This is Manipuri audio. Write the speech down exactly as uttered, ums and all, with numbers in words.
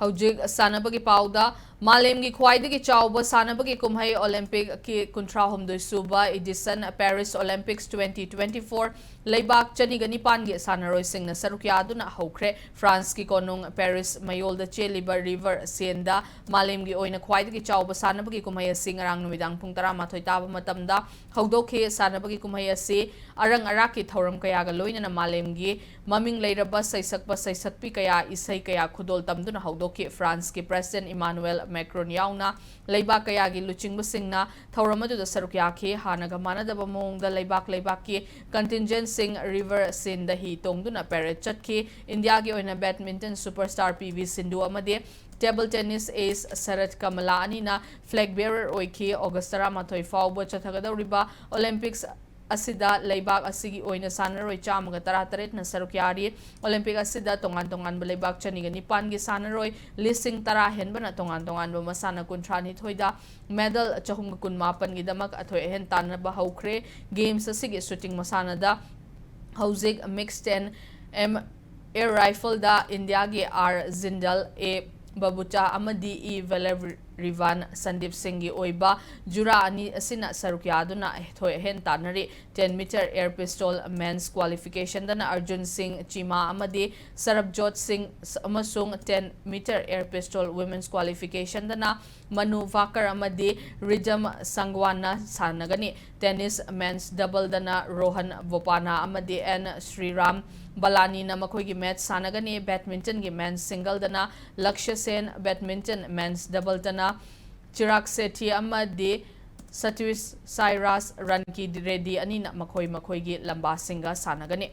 ꯍꯧꯖꯤꯛ ꯁꯥꯟꯅꯕꯒꯤ ꯄꯥꯎꯗ, ꯃꯥꯂꯦꯝꯒꯤ ꯈ꯭ꯋꯥꯏꯗꯒꯤ ꯆꯥꯎꯕ ꯁꯥꯟꯅꯕꯒꯤ ꯀꯨꯝꯍꯩ ꯑꯣꯂꯦꯝꯄꯤꯛꯀꯤ ꯀꯨꯟꯊ꯭ꯔꯥ ꯍꯨꯝꯗꯣꯏ ꯁꯨꯕ edition Paris Olympics twenty twenty-four ꯂꯩꯕꯥꯛ ꯆꯅꯤꯒ ꯅꯤꯄꯥꯟꯒꯤ ꯁꯥꯟꯅꯔꯣꯏꯁꯤꯡꯅ ꯁꯔꯨꯛ ꯌꯥꯗꯨꯅ ꯍꯧꯈ꯭ꯔꯦ꯫ ꯐ꯭ꯔꯥꯟꯁꯀꯤ ꯀꯣꯅꯨꯡ ꯄꯦꯔꯤꯁ ꯃꯌꯣꯜꯗ ꯆꯦꯜꯂꯤꯕ ꯔꯤꯚꯔ ꯁꯦꯟꯗ ꯃꯥꯂꯦꯝꯒꯤ ꯑꯣꯏꯅ ꯈ꯭ꯋꯥꯏꯗꯒꯤ ꯆꯥꯎꯕ ꯁꯥꯟꯅꯕꯒꯤ ꯀꯨꯝꯍꯩ ꯑꯁꯤ ꯉꯔꯥꯡ ꯅꯨꯃꯤꯗꯥꯡ ꯄꯨꯡ ꯇꯔꯥꯃꯥꯊꯣꯏ ꯇꯥꯕ ꯃꯇꯝꯗ ꯍꯧꯗꯣꯛꯈꯤ꯫ ꯁꯥꯟꯅꯕꯒꯤ ꯀꯨꯝꯍꯩ ꯑꯁꯤ ꯑꯔꯪ ꯑꯔꯥꯛꯀꯤ ꯊꯧꯔꯝ ꯀꯌꯥꯒ ꯂꯣꯏꯅꯅ ꯃꯥꯂꯦꯝꯒꯤ ꯃꯃꯤꯡ ꯂꯩꯔꯕ ꯁꯩꯁꯛꯄ ꯁꯩꯁꯛꯄꯤ ꯀꯌꯥ, ꯏꯁꯩ ꯀꯌꯥ ꯈꯨꯗꯣꯜ ꯇꯝꯗꯨꯅ ꯍꯧꯗꯣꯛꯈꯤ꯫ ꯐ꯭ꯔꯥꯟꯁꯀꯤ President Emmanuel Macron ꯌꯥꯎꯅ ꯂꯩꯕꯥꯛ ꯀꯌꯥꯒꯤ ꯂꯨꯆꯤꯡꯕꯁꯤꯡꯅ ꯊꯧꯔꯝ ꯑꯗꯨꯗ ꯁꯔꯨꯛ ꯌꯥꯈꯤ꯫ ꯍꯥꯟꯅꯒ ꯃꯥꯟꯅꯗꯕ ꯃꯑꯣꯡꯗ ꯂꯩꯕꯥꯛ ꯂꯩꯕꯥꯛꯀꯤ contingentꯁꯤꯡ ꯔꯤꯚꯔ ꯁꯦꯟꯗ ꯍꯤ ꯇꯣꯡꯗꯨꯅ parade ꯆꯠꯈꯤ꯫ ꯏꯟꯗꯤꯌꯥꯒꯤ ꯑꯣꯏꯅ badminton superstar P V Sindhu ꯑꯃꯗꯤ table tennis ace ꯁꯔꯠ ꯀꯃꯂꯥ ꯑꯅꯤꯅ flag bearer ꯑꯣꯏꯈꯤ꯫ ꯑꯣꯒꯁ ꯇꯔꯥꯃꯥꯊꯣꯏ ꯐꯥꯎꯕ ꯆꯠꯊꯒꯗꯧꯔꯤꯕ Olympics ꯑꯁꯤꯗ ꯂꯩꯕꯥꯛ ꯑꯁꯤꯒꯤ ꯑꯣꯏꯅ ꯁꯥꯟꯅꯔꯣꯏ ꯆꯥꯝꯃꯒ ꯇꯔꯥꯇꯔꯦꯠꯅ ꯁꯔꯨꯛ ꯌꯥꯔꯤ꯫ Olympic ꯑꯁꯤꯗ ꯇꯣꯉꯥꯟ ꯇꯣꯉꯥꯟꯕ ꯂꯩꯕꯥꯛ ꯆꯅꯤꯒ ꯅꯤꯄꯥꯟꯒꯤ ꯁꯥꯟꯅꯔꯣꯏ ꯂꯤꯁꯤꯡ ꯇꯔꯥ ꯍꯦꯟꯕꯅ ꯇꯣꯉꯥꯟ ꯇꯣꯉꯥꯟꯕ ꯃꯁꯥꯟꯅ ꯀꯨꯟꯊ꯭ꯔꯥ ꯅꯤꯊꯣꯏꯗ medal ꯆꯍꯨꯝꯒ ꯀꯨꯟ ꯃꯥꯄꯟꯒꯤꯗꯃꯛ ꯑꯊꯣꯏ ꯑꯍꯦꯟ ꯇꯥꯟꯅꯕ ꯍꯧꯈ꯭ꯔꯦ꯫ Games ꯑꯁꯤꯒꯤ shooting ꯃꯁꯥꯟꯅꯗ ꯍꯧꯖꯤꯛ mixed ten M air rifleꯗ ꯏꯟꯗꯤꯌꯥꯒꯤ ꯑꯥꯔ ꯖꯤꯟꯗꯜ, ꯑꯦ ꯕꯕꯨꯆꯥ ꯑꯃꯗꯤ ꯏ ꯚꯦꯂꯦꯔꯤꯚꯥꯟ ꯁꯟꯗꯤꯞ ꯁꯤꯡꯒꯤ ꯑꯣꯏꯕ ꯖꯨꯔꯥ ꯑꯅꯤ ꯑꯁꯤꯅ ꯁꯔꯨꯛ ꯌꯥꯗꯨꯅ ꯑꯊꯣꯏ ꯑꯍꯦꯟ ꯇꯥꯟꯅꯔꯤ꯫ Ten meter air pistol men's qualificationꯗꯅ Arjun ꯁꯤꯡ ꯆꯤꯃꯥ ꯑꯃꯗꯤ ꯁꯔꯕꯖꯣꯠ ꯁꯤꯡ ꯑꯃꯁꯨꯡ ten meter air pistol women's qualificationꯗꯅ ꯃꯅꯨ ꯚꯥꯀꯔ ꯑꯃꯗꯤ ꯔꯤꯖꯝ ꯁꯪꯒ꯭ꯋꯥꯟꯅ ꯁꯥꯟꯅꯒꯅꯤ꯫ Tennis men's doubleꯗꯅ ꯔꯣꯍꯟ ꯕꯣꯄꯥꯅꯥ ꯑꯃꯗꯤ ꯑꯦꯟ ꯁ꯭ꯔꯤꯔꯥꯝ ꯕꯂꯥꯅꯤꯅ ꯃꯈꯣꯏꯒꯤ match ꯁꯥꯟꯅꯒꯅꯤ꯫ Badmintonꯒꯤ men's singleꯗꯅ ꯂꯛꯁ꯭ꯌ ꯁꯦꯟ, badminton men's doubleꯗꯅ ꯆꯤꯔꯥꯛ ꯁꯦꯊꯤ ꯑꯃꯗꯤ ꯁꯇꯤꯁ ꯁꯥꯏꯔꯥꯁ ꯔꯟꯀꯤ ꯔꯦꯗꯤ ꯑꯅꯤꯅ ꯃꯈꯣꯏ ꯃꯈꯣꯏꯒꯤ ꯂꯝꯕꯥꯁꯤꯡꯒ ꯁꯥꯟꯅꯒꯅꯤ꯫